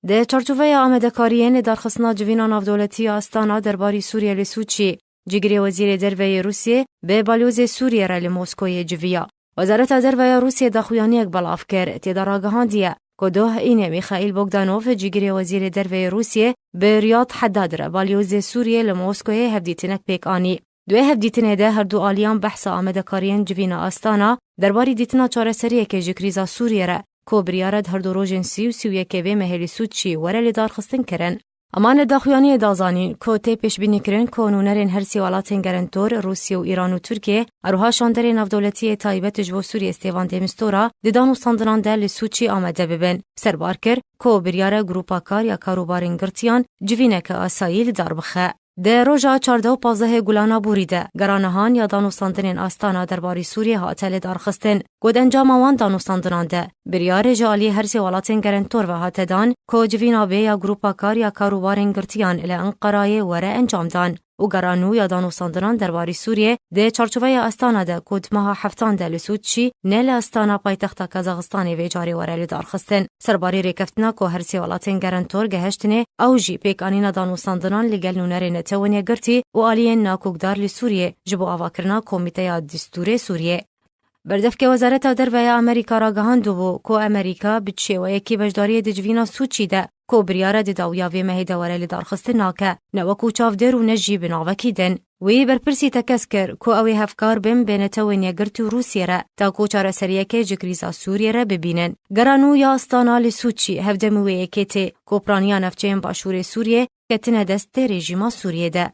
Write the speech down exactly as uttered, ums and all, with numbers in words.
Di çarçoveya amadekariyên lêdarxistina civîna navdewletî ya Astana derbarî Sûriyê li Sûçî, cîgirê Wezîrê Derve yê Rûsiyê bi balyozê Sûriyê re li Moskoyê civiya. Wezareta Derve ya Rûsiyê daxuyaniyek belav kir, tê de ragihandiye ku doh înê Mîxaîl Bogdanov, cîgirê Wezîrê Derve yê Rûsiyê, bi Riyad Hedad re balyozê Sûriyê li Moskoyê hevdîtinek pêk anî. Di wê hevdîtinê de her du aliyan behsa amadekariyên civîna Astana derbarî dîtina çareseriyekê ji krîza Sûriyê re, ku biryar e di her du rojên sî û sî û yekê vê mehê li Sûçî were lêdarxistin, kirin. Eman li daxuyaniyê da zanîn ku tê pêşbînîkirin ku nûnerên her sê welatên gerentor, Rûsya û Îran û Tirkiye, her wiha şanderê navdewletiyê taybet ji bo Sûriyê Stêvan Demistura di danûstandinan de li Sûçî amade bibin. Serbar kir ku biryar e Grupa Kar ya Karûbarên Girtiyan civîneke asayî li dar bixe. Di roja çardeh û pazdehê Gulana Borî de geranihan ya danûstandinên Astana derbarî Sûriyê hate lidarxistin. Ku di encama wan danûstandinan de biryarê ji aliyê her sê welatên gerentor ve hate dan ku civîna bê ya Grupa Kar ya Karûbarên Girtiyan li Enqerayê were encamdan û geranû ya danûstandinan derbarî Sûriyê di çarçoveya Astana de ku di meha heftan de li Sûçî, ne li Astana paytexta Kazaxistanê, vê carê were lidarxistin. Serbarî rêkeftina ku her sê welatên gerentor geheştinê, ew jî pêkanîna danûstandinan li gel nûnerên Netewên Yekgirtî û aliyên nakokdar li Sûriyê ji bo avakirina Komîteya Distûrê Sûriyê. Berdevkê Wezareta Derve ya Amerîka ragihandibû ku Amerîka bi çi şêweyekî beşdariyê di civîna Sûçî de, ku biryar e di dawiya vê mehê de were lidarxistin, nake, ne wekû çavdêr û ne jî bi navekî din. Wî berpirsî tekez kir ku ew ê hevkar bin bi Netewên Yekgirtî û Rûsiyê re, ta ku çareseriyekê ji krîza Sûriyê re bibînin. Geranû ya Astana li Sûçî hevdemî wê yekê tê ku piraniya navçeyên başûrê Sûriyê ketine dest tê rejîma Sûriyê de.